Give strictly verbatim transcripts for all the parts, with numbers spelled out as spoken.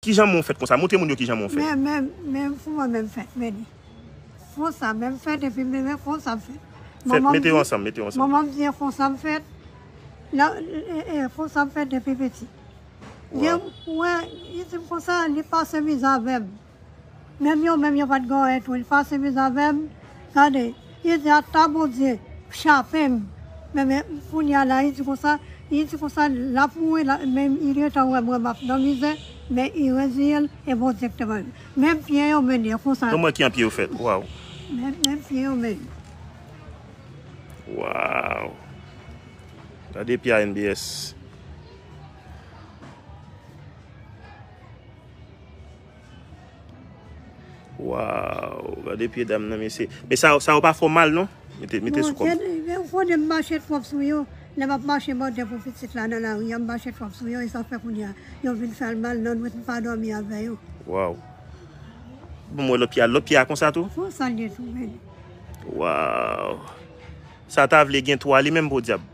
Kijan men w fèt konsa? Montre moun yo kijan men w fèt. Men, men, men, pou mwen menm fèt, men li. Konsa menm fèt, epi men, men konsa m fèt. Fèt, mete yo ansanm, mete yo ansanm. Manman m di konsa m fèt. La, e, e, konsa m fèt depi piti. Gen, wè, li di m konsa, li pase mizè avè m. Menm yo, menm yo pa t gen anyen tou, li pase mizè avè m. Gade, li di ata Bondye chape m. Men, men, kounye a la, li di konsa, li di konsa, l ap mouri, la, men li gentan wè mwen m ap nan mizè, men li reziye l, e Bondye ki te ban li. Menm pye yo mennen konsa. Ban m wè kijan pye yo fèt, waw. Menm, menm pye yo mennen. Waw. Gade pye a N B S. Waw, gade pye dam nan mesye. Men sa, sa yo pa fè w mal non? Mete, mete sou kò m. Bon, se, se, fò de m mache twòp sou yo. Lè m ap mache mande pou pitit la nan lari a, m mache twòp sou yo, e sa fè kounye a, yo vin fè l mal nan nwit, m pa dòmi avè yo. Waw. Bon, m wè lòt pye a, lòt pye a konsa tou? Konsa l ye tou, men. Waw. Sa ta vle gen twa li menm podyab.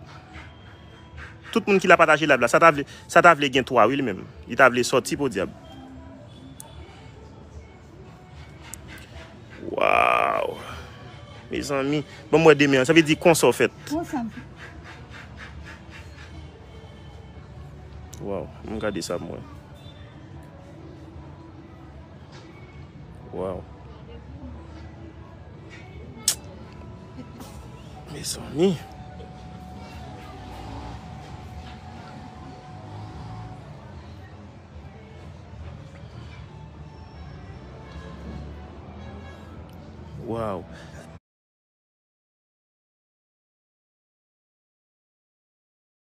Tout moun ki la pataje live la, sa ta vle, sa ta vle gen twa wi li menm. Li ta vle sòti podyab. Waw. Mezanmi. Bon, m wè demen an, sa vle di konsa w fèt. Konsa m fèt. Waw, m gade sa m wè. Waw. Mezanmi. Waw.